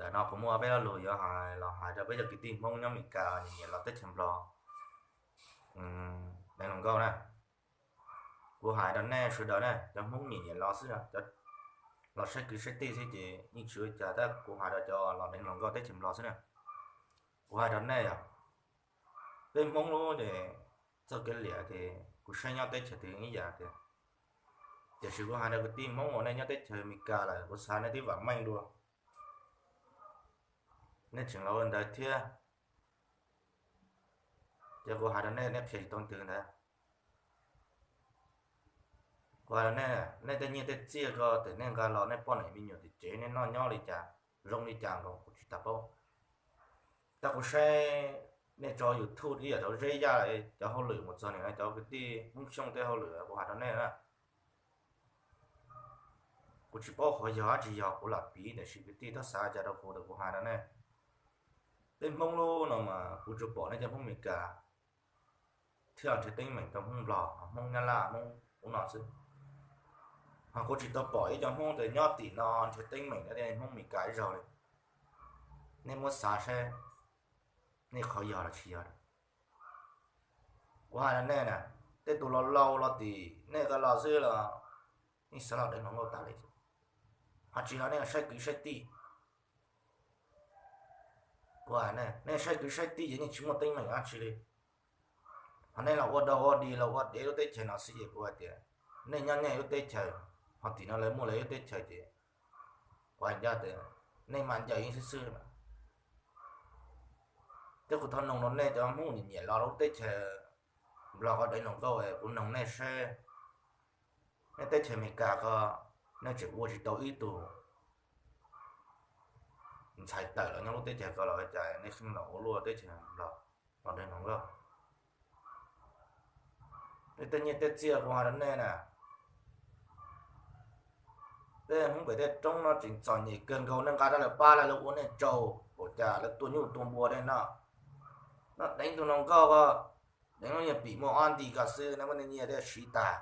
Tam no kuv muaj peb lo lus yuav hais los hais rau peb cov kwv tij Hmoob nyob Amelikas nyiam los teb chaws Nplog deev hluas nkauj na. Kuv hais rau nej sawv daws ne, cov Hmoob nyiam nyiam los xwb, cov los saib kwv saib tij xwb ces yeej tsis ua cas, tab kuv hais rau cov los deev hluas nkauj teb chaws Nplog xwb na. Kuv hais rau nej os, peb Hmoob lub ces txoj kev liam ces kuv saib nyob teb chaws twg ib yam tiag, tiam sis kuv hais rau kwv tij Hmoob uas nej nyob teb chaws Amelikas lawm kuv xav nej twb vam meej dua, nej tseem los ua ntawd thiab. Ces kuv hais rau nej, nej qhia tsis tau twg ntawd. Kuv hais rau nej, nej tej nyiaj tej txiaj ko ces nej nqa los nej poj niam me nyuam tim tsev nej noj nyob li cas, zoo li cas nkaus kuv tsis tau paub. Tab kuv saib nej tso YouTube ib yam tau zeb yaj cov hauj lwm mus txog nim no cov kwv tij Hmoob Xyooj tej hauj lwm kuv hais rau nej na. Kuv tsis paub qhov yog dab tsi yog kuv lam piv tiam sis kwv tij txhob xav cas rau kuv, kuv hais rau nej. Peb Hmoob lub no mas kuv tsuas pom nej cov Hmoob Amelikas thiaj nrhiav teeb meem rau Hmoob Nplog, Hmoob Nyab Laj, Hmoob ub no xwb. Ho kuv tsis tau pom ib cov Hmoob nyob tim no nrhiav teeb meem rau Hmoob Amelikas ib zaug li. Nej muab xav saib, nej qhov yog los tsis yog. Kuv hais rau nej na, tej tus laus laus los tim nej ko los xwb los nej xav los deev hluas nkauj tas li. Ho tsis yog nej saib kwv saib tij. Kuv hais nej, nej saib kwv saib tij ces nej tsis muaj teeb meem dab tsi li. Ho nej los ua dog ua dig los ua dev lub teb chaws no xwb ces kuv hais tias nej nyob nej lub teb chaws, ho tim no lawv muaj lawv lub teb chaws ces kuv hais ncaj tias nej mas ncaws yeej xwb xwb na. Thiab kuv thov noog rau nej cov Hmoob nyiam nyiam los lub teb chaws Nplog ko deev hluas nkauj, kuv noog nej saib, nej teb chaws Amelikas ko nej tseem ua tsis tau ib tug ntxhais tawm los nyob lub teb chaws ko los cas nej kheej los ua luaj teb chaws Nplog los deev hluas nkauj. Tej nyiaj tej txiaj kuv hais rau nej na, tej Hmoob pem tej roob no tseem txom nyem kawg nkaus, nej nqa rau lawv pab lawv ua nej tsaug, ua cas lawv tua nyuj tua npua nej noj. No deev tus hluas nkauj ko, deev lub nyuag pim muaj ob nti ko xwb nej muab nej nyiaj tej siv tag,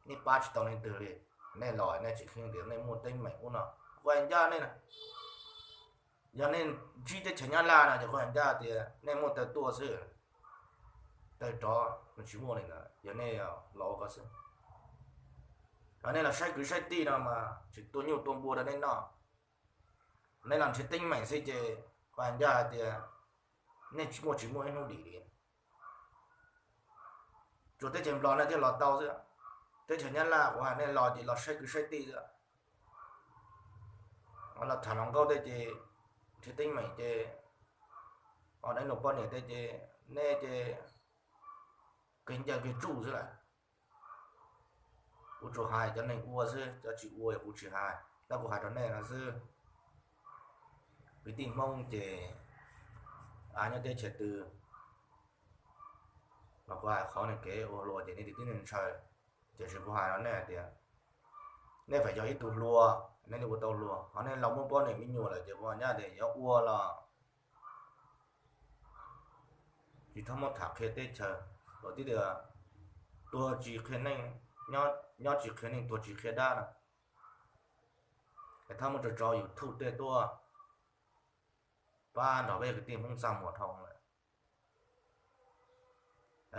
nej pab tsis tau leej twg li. Nej los nej tsis kheej tias nej muaj teeb meem ub no, kuv hais ncaj nej na. Yog nej ntsib teb chaws Nyab Laj no ces kuv hais ncaj tias nej muaj taw tuaj xwb, taw rov tsis muaj li ntawd, yog nej los ua ko xwb. Ho nej los saib kwv saib tij no mas tseem tua nyuj tua npua rau nej noj, nej los nrhiav teeb meem xwb ces kuv hais ncaj hais tias nej tsis muaj, tsis muaj ib hnub dim li. Tsuas teb chaws Nplog nej thiaj los tau xwb, teb chaws Nyab Laj kuv hais nej los ces los saib kwv saib tij xwb. Los tham hluas nkauj tej ces nrhiav teeb meem ces, ho deev luag poj niam tej ces nej ces kawg ncaws kawg tsuj xwb lawm. Kuv tsuas hais cov neeg ua xwb, cov tsis ua kuv tsis hais, tab kuv hais rau nej no xwb. Kwv tij Hmoob ces nyob teb chaws twg los kuv hais qhov nej kev ua hluas ces nej twb tib neeg ntshaw. Tiam sis kuv hais rau nej hais tias nej feem yog ib tug hluas nej li ua tau hluas, ho nej los muaj poj niam me nyuam lawm ces kuv hais ncaj tias yuav ua los tsis txhob muab tham qhia teb chaws, los tib tias tuag tsis qhia neej, nyob tsis qhia neej tuag tsis qhia dab no. Es txhob muab tso tso YouTube tej tuaj pab nrog peb kwv tij Hmoob txaj muag dhau lawm.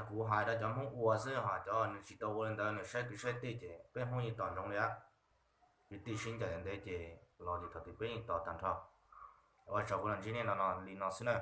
Kuv hais rau cov Hmoob ua xwb, ho cov nws tsis tau ua li ntawd nws saib kwv saib tij ces peb Hmoob yeej tos ntsoov li. Kwv tij sib ncaim ntev ces los ces thaum twg peb yeej tos tag nrho. Ua tsaug, kuv los ntsib nej no li no xwb na.